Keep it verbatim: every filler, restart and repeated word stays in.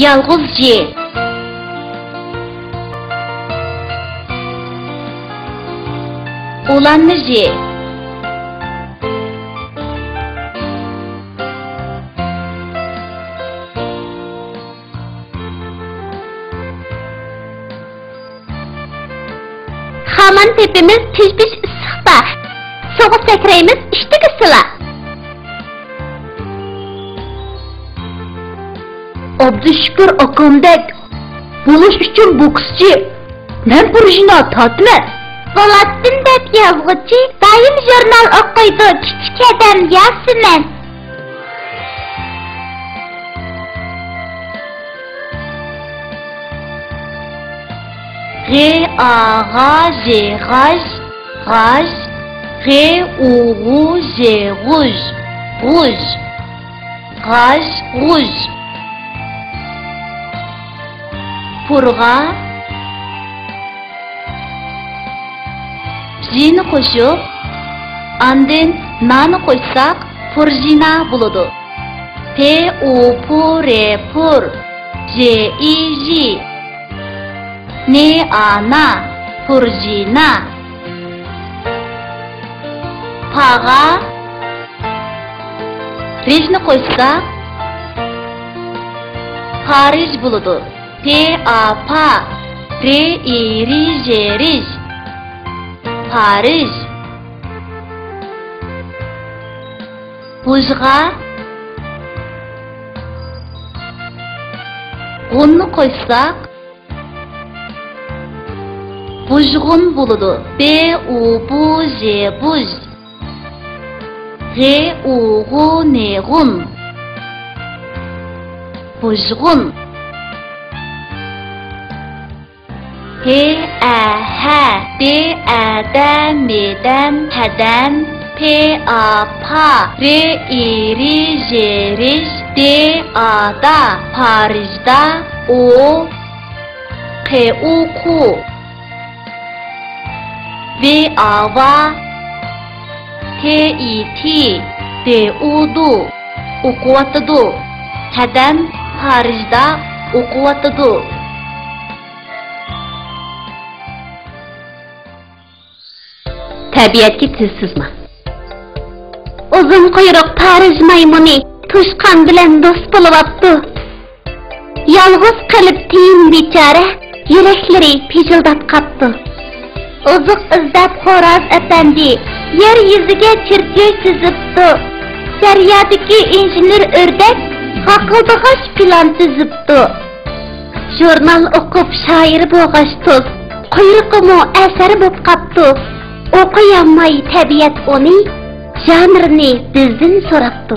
يالغۇز ژ. ئۇلاننى ژ. خامان تېپىمىز پىژ-پىژ ئىسسىقتا، سۇغا سەكرەيمىز ئىشتىكى سىلا. ئابدۇشۈكۈر ئاكامدەك بولۇش ئۈچۈن بوكسچى، مەن پۇرژىنا تارتىمەن. بولاتتىن دەپ يازغۇچى، دائىم ژۇرنال ئوقۇيدۇ كىچىك ھەدەم ياسىمەن. غ، ئا، غا، ژ، غاژ، غاژ. غ، ئۇ، غۇ، ژ، غۇژ، غۇژ. غاژ، غۇژ. پۇرغا. ژنى قوشۇپ، ئاندىن نانى قوشساق، پۇرژىنا بولىدۇ. پ، ئۇ، پۇ، ر، پۇر. ژ، ئى، ژى. ن، ئا، نا. پۇرژىنا. پاغا رژنى قوشساق، پارىژ بولىدۇ. پ، ئا، پا. ر، ئى، رى، ژ، رىژ. پارىژ. بۇژغا غۇننى قوشساق، بۇژغۇن بولىدۇ. ب، ئۇ، بۇ، ژ، بۇژ. غ، ئۇ، غۇ، ن، غۇن. بۇژغۇن. ھ، ئە، ھە. د، ئە، دە. م، دەم. ھەدەم. پ، ئا، پا. ر، ئى، رى، ژ، رىژ. د، ئا، دا. پارىژدا. ئو، ق، ئۇ، قۇ. ۋ، ئا، ۋا. ت، ئى، تى. د، ئۇ، دۇ. ئوقۇۋاتىدۇ. ھەدەم پارىژدا ئوقۇۋاتىدۇ. تەبىئەتكە تىل سىزما. ئۇزۇن قۇيرۇق پارىژ مايمۇنى توشقان بىلەن دوست بولۇۋاپتۇ. يالغۇز قېلىپ تىيىن بىچارە، يۈرەكلىرى پىژىلداپ قاپتۇ. ئوزۇق ئىزدەپ خوراز ئەپەندى يەر يۈزىگە چىركەي تىزىپتۇ. دەريادىكى ئىنژېنېر ئۆردەك غاقىلدىغاچ پىلان تۈزۈپتۇ. ژۇرنال ئوقۇپ شائىر بولغاچ تۇز، قۇيرۇقىمۇ ئەسەر بوپ قاپتۇ. ئوقۇيالماي تەبىئەت ئۇنى، ژانىرنى بىزدىن سوراپتۇ.